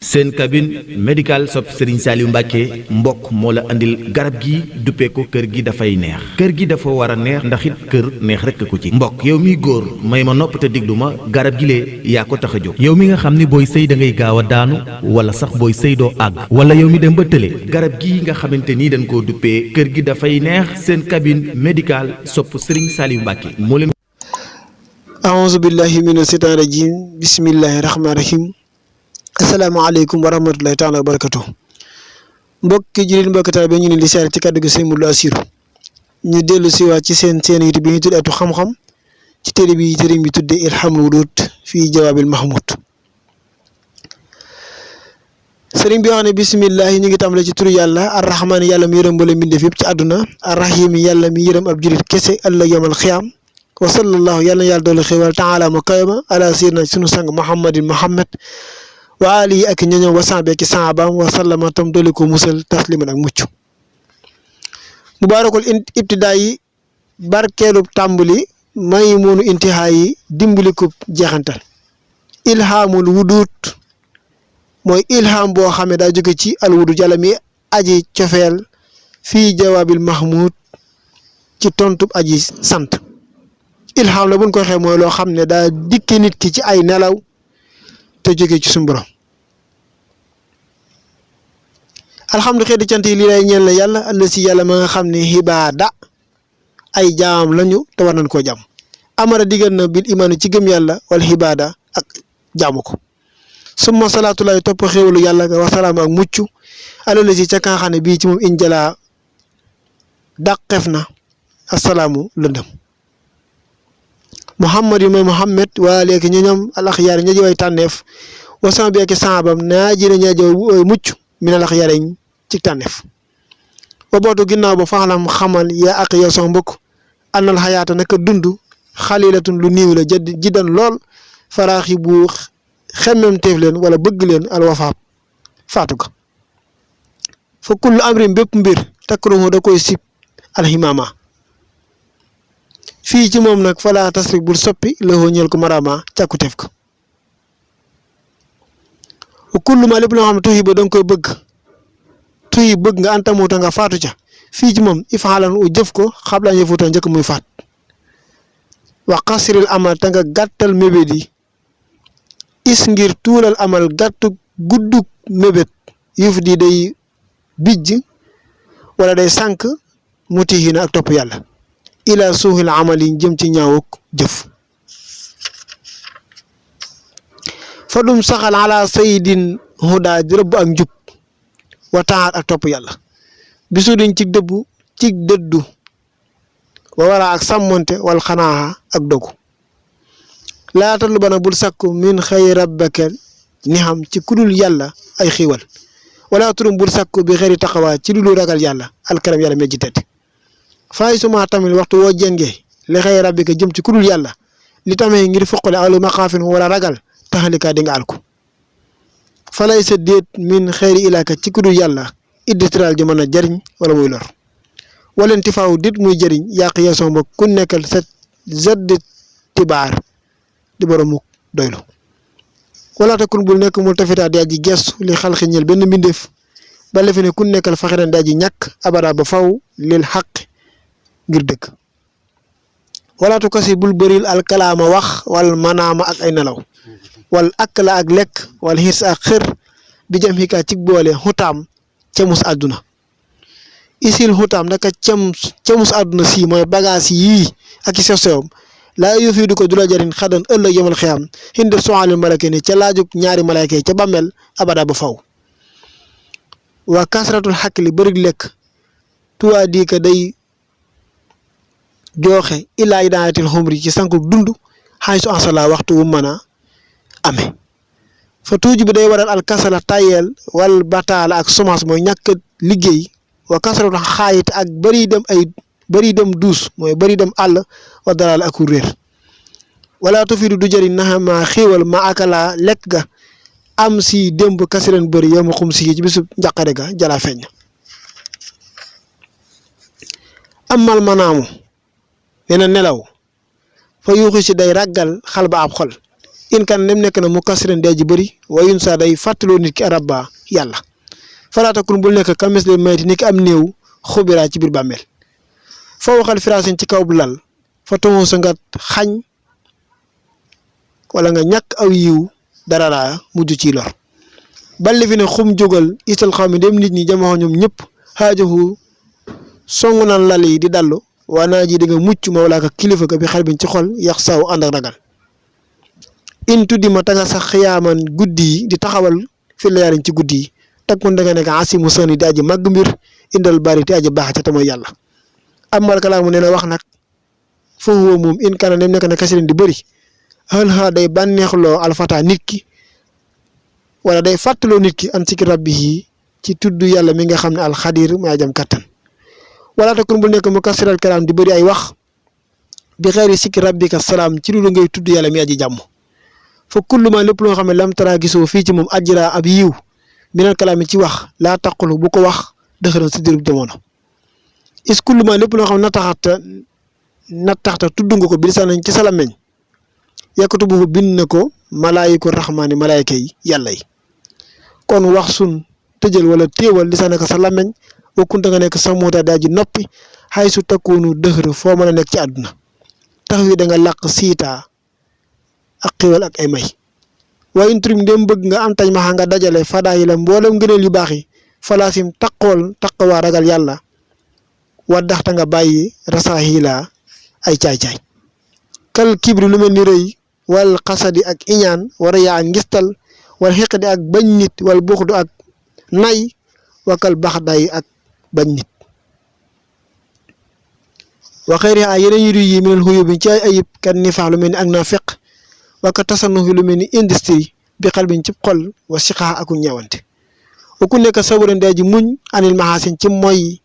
seen cabine médicale sopp Serigne Saliou Mbacké mbokk moo la andil garab gi duppee ko kër gi dafay neex kër gi dafa war a neex ndax it kër neex rekk ko ci mbokk yow miy góor may ma nopp te diglu ma garab gi lee yaa ko tax a jóg yow mi nga xam ni booy sëy da ngay gaaw a daanu wala sax booy sëy doo àgg wala yow mi dem ba tële garab gi nga xamante ni dañ koo duppee kër gi dafay neex seen cabine médicale sopp Serigne Saliou Mbacké moo leen a'uuzu billahi mina shaytaani rajiim bismillahi rahmaani rahiim asalaamaaleykum wa rahmatulahi taala wa barakatu mbokki jullit mbokki taal bi ñu ne li siyaare ci kàddu gi sëñ Modou Lo Assirou ñu dellu siwaat ci seen YouTube bi ñu tudd Atu Xam-Xam ci téere bi tuddee Ilhaamul Wuduud fii Jawaabil Mahmuud sëriñ bi wax ne bisimilah ñu ngi tàmbale ci turu yàlla arrahmaan yàlla mi yërëm mbooleem mbindeef yëpp ci àdduna arrahim yàlla mi yërëm ab jullit kese ëllëg yawmal xiyaam wa sallallahu yàlla na yàlla doole xéwal taala ma kayama ala sayyidina sunu sang Muhammadin Muhammad wa alihi ak ñoñom wa sahbi ak sahabaam wa sallama tam doole ko musal tasliman ak mucc mubaarakul ibtidaa yi barkeelu tàmbali may munu intihaa yi dimbali ko jeexantal ilhaamul wuduud mooy ilham boo xam ne daa jóge ci al wuduud yàlla mi aji cofeel fii jawaabil mahmuud ci tontub aji sant ilham la buñ ko waxee mooy loo xam ne daa dikke nit ki ci ay nelaw te jóge ci suñu borom alhamdu xeeti cant yi lii lay ñeel la yàlla àll si yàlla ma nga xam ne xibaada ay jaamam lañu te war nañ koo jàmm amara digal na bil imaanu ci gëm yàlla wala xibaada ak jaamu ko summa salaatu lay topp xéwalu yàlla nga wasalaam ak mucc alal si ca ka nga xam ne bii ci moom injala dàqeef na asalaamu lëndëm muhammad yi mooy muhammad waa léegi ñu ñoom alaxyaar ña ji way tànneef wasan bi ak saabam naa ji na ñaa ji mucc mi na alaxyaar ci tànneef ba bootu ginnaaw ba faalam xamal yaa ak yow sama mbokk annal xayaata naka dund xalilatun lu niiw la jiddan lool faraaxi bu xemmem teef leen wala bëgg leen alwafaab faatu ga fa kullu amrin bépp mbir takruhu da koy sib alximaama fii ci moom nag fala tasrik bul soppi la ñeel ko marama càkkuteef ko kullu ma lépp loo xam ne tuuti ba da nga koy bëgg tuuti bëgg nga antamuta nga faatu ca fii ci moom ifaalan u jëf ko xablaan yëfuta njëkk muy faat wa qasril amal te nga gàttal mébét yi is ngir tuulal amal gàttu guddug mébét yëf di day bijj wala day sànk mutihina ak topp yàlla ila suuxil amal yi jëm ci ñaawuk jëf fa dum saxal ala sayidin huda di rëbb ak njub wa taat ak topp yàlla bisu diñ ci dëbbu ci dëddu wa wara ak sàmmonte wal xanaaxa ak dogu laatal bana bul sakku min xëy rabbaka ni xam ci kudul yàlla ay xiiwal wala turum bul sakku bi xëri taxawaa ci lu ragal yàlla alkaram yàlla mejji tedd faay suma tamit waxtu woo jengee li xëy rabbika jëm ci kudul yàlla li tamee ngir foqale alu maqaafin wala ragal taxalikaa di nga alku falay sa déet min xëyri ilaaka ci kudul yàlla idditral ji mën a jariñ wala muy lor waleen tifaaw dit muy jëriñ yàq yow sama mbokk ku nekkal sa zadd tibaar di boromuk doylu wala te kun bul nekk mu tafitaa di aji gestu li xalxi ñel benn mbindeef ba lefe ne ku nekkal faxiran di aji ñàkk abada ba faw lil xaq ngir dëkk wala tu kasi bul bëril alkalaama wax wal manaama ak ay nelaw wal akla ak lekk wal xirs ak xër bi jam xika ci boole xutaam cemus àdduna isil xutaam naka cemus àdduna si mooy bagage yii ak i sew-sewam laa yofi du ko du la jariñ xadan ëllëg yemal xiyam xinde soxalil malaka ni ca laajug ñaari malayka yi ca bàmmeel abada ba faw waa kasratul xakli bërig lekk tuwaa di ka day jooxe illaa idaanatil xumri ci sanku dund xay su ansala waxtu wu mën a amee fa tuuji bi day waral al kasala tayeel wal bataala ak semence mooy ñàkk liggéey wa kasaratu xaayit ak bëri dem duus mooy bëri dem àll wa dalal ak réer wala tufidu du jëriñ naxama xiiwal ma akala lekk ga am si démb kasiren bëri yow ma xum si ci bisu njàqare ga jala feeñ amal manaamu nee na nelaw fa yuuxi si day ràggal xal ba ab xol in kan nem nekk na mu kasiran dee ji bëri wayun saa day fàttaloo nit ki rabba yàlla falaatakun bul nekk kamis le mayti ni ki am néew xubiraa ci biir bàmmeel fa waxal firaasin ci kaw bu lal fa tomoo sa nga xañ wala nga ñàkk aw yiw dara laa mujj ciy lor balli fi ne xum jógal istal xaw mi dem nit ñi jamono ñoom ñëpp xaajahu songu naan lal yi di dallu waa naa ji di nga mucc mawlaa ka kilifa ka bi xel biñ ci xol yax saw ànd ak ragal in tuddi ma tanga sax xiyaaman guddi yi di taxawal fi la yaariñ ci guddi yi tag mun da nga nekk asimu sani di aji màgg mbir indal bari te aji baax ca te mooy yàlla amal kalaamu nee na wax nag foofu moom in kana dem nekk na kasirin di bëri xël day bànneexloo alfata nit ki wala day fàttaloo nit ki an sikki rabbi yi ci tudd yàlla mi nga xam ne alxadir muy ajam kattan wala takun bu nekk mu kasiral kalaam di bëri ay wax bi xeeri sikki rabbika salaam ci lu ngay tudd yàlla mi aji jàmm fa kullu ma lépp loo xam ne lam tara gisoo fii ci moom ajra ab yiw minal kalaami ci wax laa taqulu bu ko wax dëxëral si dirub jamono is kullu ma lépp loo xam ne nattaxta tudd nga ko bi lisaanañ ci sa làmmiñ yàkkatu bu bind na ko malaayiku raxmaani malaayika yi yàlla yi kon wax sun tëjal wala téewal lisaanaka sa làmmiñ wakkunta nga nekk sa moota daa ji noppi xay su takkoonu dëxër foo mën a nekk ci àdduna tax wi da nga làq siitaa ak xiwal ak ay may waaye intrim dem bëgg nga am tañ maxa nga dajale fadaa yi la mboolem ngëneel yu baax yi falaasim taqawaa ragal yàlla wa daxta nga bàyyi rasaahi la ay caay-caay kal kibri lu mel ni rëy wal xasadi ak iñaan wara yaa ngistal wal xiqdi ak bañ nit wal buxdu ak nay wakal baxday ak bañ nit wa xëyri a yeneen yu yi minal xuyu bi ci ay ayib kan ni faax lu mel ni ak naa feq waka tasannu fi lu mel ni industrie bi xal biñ ci xol wa siqaa aku ñewante wa ku nekk saburan dee ji muñ anil maxaasin ci moy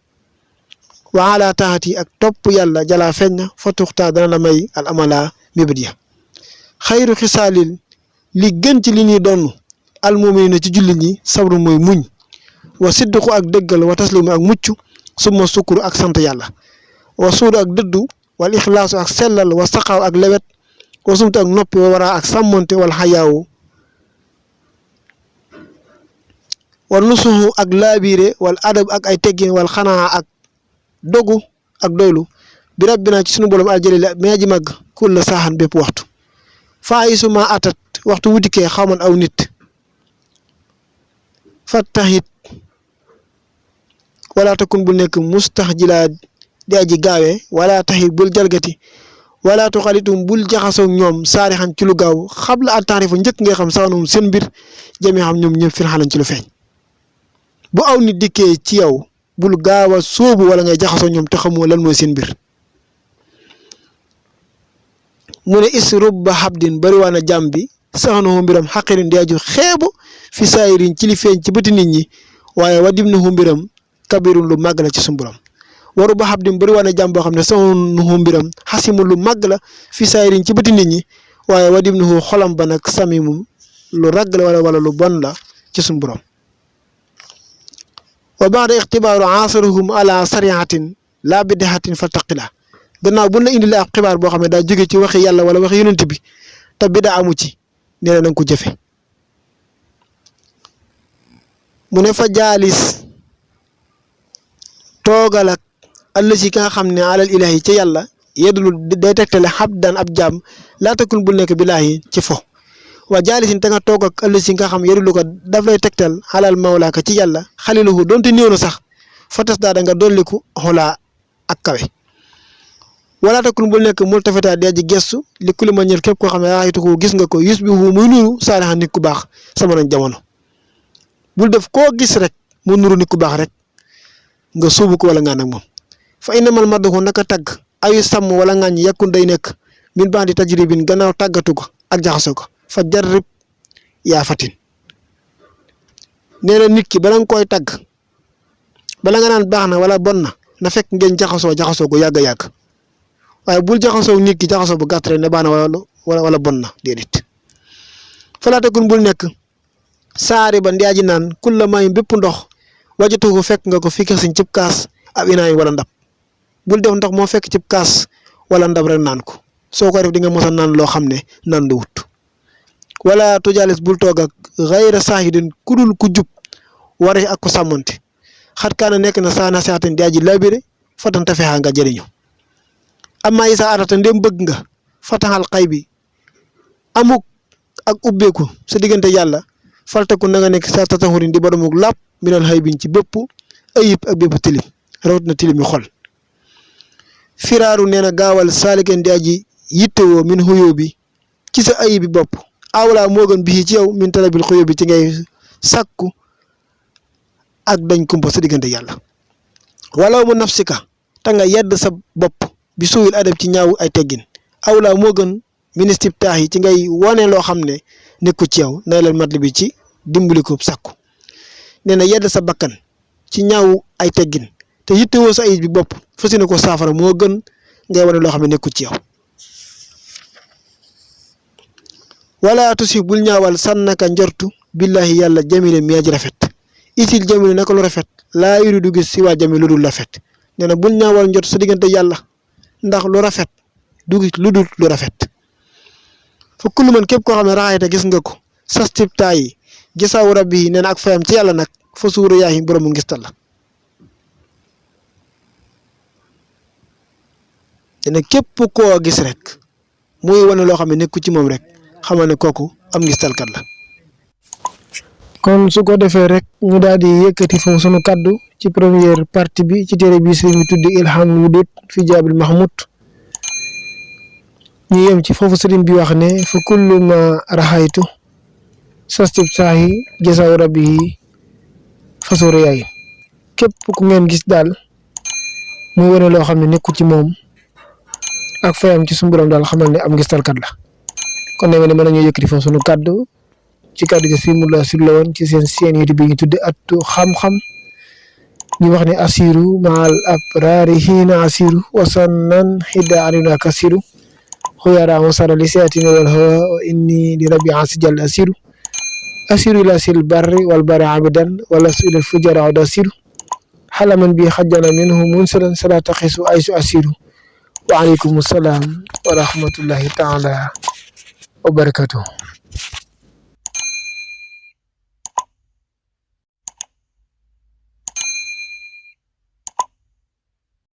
wa ala taati ak topp yàlla jalaa feeñ na fa tuxtaa dana la may al amala mébét ya xayru xisaalil li gën ci li ñuy donn al mu'minina ci jullit ñi sabru mooy muñ wa sidduqu ak dëggal wa taslimu ak mucc summa sukuru ak sant yàlla wa suudu ak dëddu wal ixlaasu ak sellal wa saqaaw ak lewet wa sumtu ak noppi wa waraa ak sàmmonte wal xayaawu wal nusuhu ak laabiire wal adab ak ay teggin wal xanaa ak dogu ak doylu bi rabbina ci sunu borom aljalil mi aji màgg kulla saaxan bépp waxtu faa yi suma atat waxtu wutikee xawman aw nit fa taxit wala takun bul nekk mustaxjilaa di aji gaawe wala taxit bul jalgati wala tuxalitum bul jaxasoog ñoom saari xan ci lu gaaw xabla a taarifa njëkk ngay xam saxanum seen mbir jëmee xam ñoom ñëpp fin xalan ci lu feeñ bu aw nit dikkee ci yow bul gaaw a sóobu wala ngay jaxasoo ñoom te xamoo lan mooy seen mbir mu ne is rubba habdin bari waa na jàmm bi saxanahu mbiram xaqirin di aju xeebu fi saayirin ci li feeñ ci bëti nit ñi waaye wa dimnahu mbiram kabirun lu màgg la ci suñu borom wa rubba habdin bari waa na jàmm boo xam ne saxanahu mbiram xasimu lu màgg la fi saayirin ci bëti nit ñi waaye wa dimnahu xolam ba nag samimum lu ragg la wala lu bon la ci suñu borom wa ba'da ixtibaaru aasaruhum ala sariatin laa bidahatin fa taqila gannaaw bu la indile ab xibaar boo xam ne daa jóge ci waxi yàlla wala waxi yonent bi te bida amu ci nee na nga ko jëfe mu ne fa jaalis toogal ak àll si ka nga xam ne alal ilahi ca yàlla yeddulu day tegtale xabdan ab jaam laa takun bul nekk billaahi ci fo waa jaalisin te nga toog ak ëllëg si nga xam yedulu ko daf lay tegtal xalal mawlaaka ci yàlla xaliluhu doonte néew na sax fa tas daa da nga dolliku xolaa ak kawe wala takun bul nekk mul tafeta di aji gestu li ku li ma ñël képp koo xam ne raayitu ko gis nga ko yus bi hu muy nuru saalihan nit ku baax sama nañ jamono bul def koo gis rek mu nuru nit ku baax rek nga suubu ko wala ngaan ak moom fa innamal madahu naka tagg ayu sàmm wala ngaañ yekkun day nekk min bandi tajribin gannaaw tàggatu ko ak jaxasoo ko fa jarrib yaa fatin nee na nit ki bala nga koy tagg bala nga naan baax na wala bon na fekk ngeen jaxasoo gu yàgg-yàgg waaye bul jaxasoo nit ki jaxasoo bu gàtt rek ne baax na wala bon na déedéet falaa takun bul nekk saari ba ndiyaaji naan kulla may bépp ndox wajatuhu fekk nga ko fii siñ cib kaas ab inaay wala ndab bul def ndox moo fekk cib kaas wala ndab rek naan ko soo ko def di nga mos a naan loo xam ne naan du wut wala tujaalis bul toog ak xayra saahidin kudul ku jub wari ak ku sàmmonte xat kaana nekk na saa nasihatin di aji labiré fatan tafexa nga jëriñu amma isa arata ndem bëgg nga fataxal xay bi amuk ak ubbeeku sa diggante yàlla faltaku na nga nekk sa tatahurin di boromuk làpp minal xay bin ci bépp ayib ak bépp tilim rawat na tilimi xol firaaru nee na gaawal saaliken di aji yittewoo min xuyoo bi ci sa ayibi bopp awla moo gën bii ci yow min talabil xuyoo bi ci ngay sàkku ak dañ kumpa sa diggante yàlla walaw mu nafsika te nga yedd sa bopp bi suuyul adab ci ñaaw ay teggin awla moo gën ministre taax yi ci ngay wane loo xam ne nekku ci yow nay leen matli bi ci dimbali ko sàkku nee na yedd sa bakkan ci ñaaw ay teggin te yittewoo sa ayib bi bopp fas yéene ko saafara moo gën ngay wane loo xam ne nekku ci yow wala tusi bul ñaawal sànnaka njortu billahi yàlla jamile mi aji rafet itil jamile naka lu rafet laa yuri du gis si waa jamil lu dul rafet nee na bul ñaawal njort sa diggante yàlla ndax lu rafet du gis lu dul lu rafet fa kullu man képp koo xam ne raxayte gis nga ko sas tibtaa yi gisaawu rabbi yi nee na ak fayam ci yàlla nag fa suura yaayi boroomu ngistal la nee na képp koo gis rek muy wane loo xam ne nekku ci moom rek xamal ne kooku am ngistalkat la kon su ko defee rek ñu daal di yëkkati foofu sunu kaddu ci première partie bi ci téere bi sëriñ bi tuddi Ilhamul Wudud fi Jaabil Mahmud ñu yem ci foofu sëriñ bi wax ne fa kullu ma raxaytu sastib saahi jasaw rabbi yi fasóora yaay képp ku ngeen gis daal muy wane loo xam ne nekku ci moom ak fayam ci suñu borom daal xamal ne am ngistalkat la kon ne mën nañoo yëkkati foofu sunu kaddu ci kaddu gi Sëriñ Sur la woon ci seen YouTube bi ñu tudde Atu Xam-Xam ñu wax ne asiru maal abrari hiina asiru wasannan hidda anina kasiru xuyara wasara li seatine wal hawa wa inni li rabbi ansi jall asiru ila sil barri wal bari abidan wala su ilal fujara od asiru xalaman bi xajjana minhu munsalan sala taxisu aysu asiru wa aleykum salaam wa rahmatullahi taala wa barakatuh